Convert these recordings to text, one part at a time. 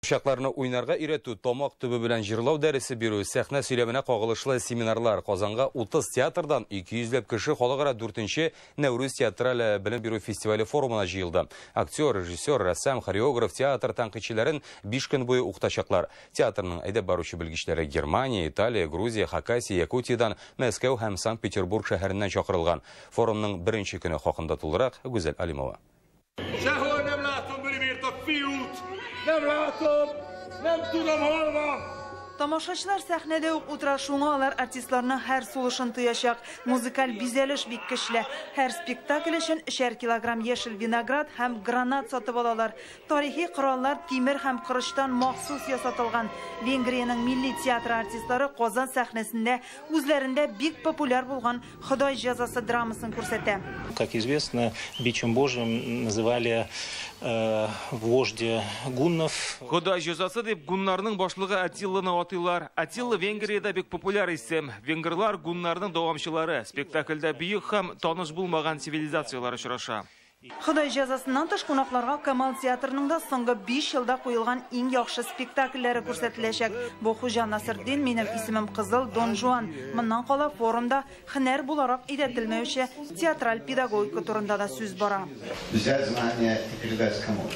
Курчакларны уйнарга өйрәтү, тамак төбе белән җырлау дәресе бирү, сәхнә сөйләменә кагылышлы семинарлар. Казанга 30 театрдан 200 ләп кеше халыкара 4нче Нәүрүз театраль белем бирү фестивале форумына җыелды. Актер, режиссер, рәссам, хореограф, театр тәнкыйтьчеләрен 5 көн буе укытачаклар. Театрның әйдәп баручы белгечләре Германия, Италия, Грузия, Хакасия, Якутиядән, Мәскәү һәм Санкт-Петербург шәһәреннән чакырылган. Форумның беренче көне хакында тулырак Гүзәл Алимова. Sehol nem látom Börimért a fiút! Nem látom! Nem tudom, hol van! Тамашачылар сәхнәдә үк утыра, шуңа алар артистларның һәр сулышын тоячак. Музыкаль бизәлеш бик көчле. Һәр спектакль өчен 3 килограмм яшел виноград һәм гранат сатып алалар. Тарихи кораллар тимер һәм корычтан махсус ясатылган. Венгриянең милли театры артистлары Казан сәхнәсендә үзләрендә бик популяр булган Ходай җәзасы драмасын күрсәтә. Как известно, бичем Божьим называли вождя гуннов. Ходай җәзасы дип гуннарның башлыгы Атилланы атыйлар. Атилла Венгриядә бик популяр исем. Венгрлар гуннарның дәвамчылары. Спектакльдә бөек һәм таныш булмаган цивилизациялар очраша. Ходай җәзасыннан тыш кунакларга Камал театрының да соңгы 5 елда куелган иң яхшы спектакльләре күрсәтеләчәк. Бу Хуҗа Насретдин, Минем исемем Кызыл, Дон Жуан. Моннан кала форумда һөнәр буларак өйрәтелмәүче театраль педагогика турында да сүз бара. Взять знания и передать кому-то.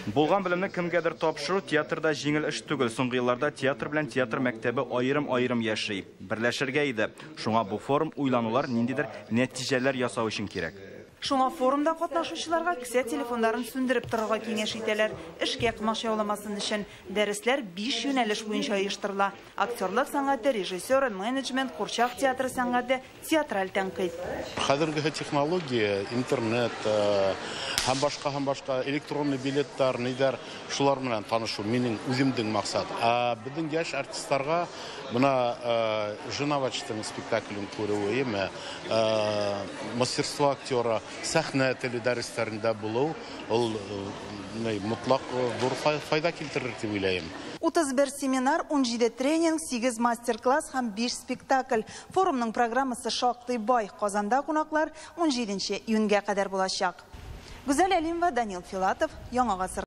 Булган белемне кемгәдер тапшыру театрда җиңел эш түгел. Соңгы елларда театр белән театр мәктәбе аерым-аерым яши. Берләшергә иде. Шуңа бу форум уйланулар ниндидер нәтиҗәләр ясау өчен кирәк. Шуңа форумда катнашучыларга кесә телефоннарын сүндереп торырга киңәш итәләр. Эшкә комачауламасын өчен дәресләр 5 юнәлеш буенча оештырыла. Актерлык сәнгате, режиссер, менеджмент, курчак театры сәнгате, театраль тәнкыйть. Хәзерге технология, интернет, һәм башка электронный билетлар, нидәр, шулар белән танышу минем үземнең максат. Ә безнең яшь артистларга менә Женавачтың спектаклен күрү, әйеме, мастерство актера, сәхнә теле дәресләрендә булу, ул мотлак зур файда китерер дип уйлыйм. 31 семинар, 17 тренинг, 8 мастер-класс һәм 5 спектакль. Форумның программасы шактый бай. Казанда кунаклар 17 июньгә кадәр булачак. Гүзәл Әлимова, Данил Филатов, Яңа Гасыр.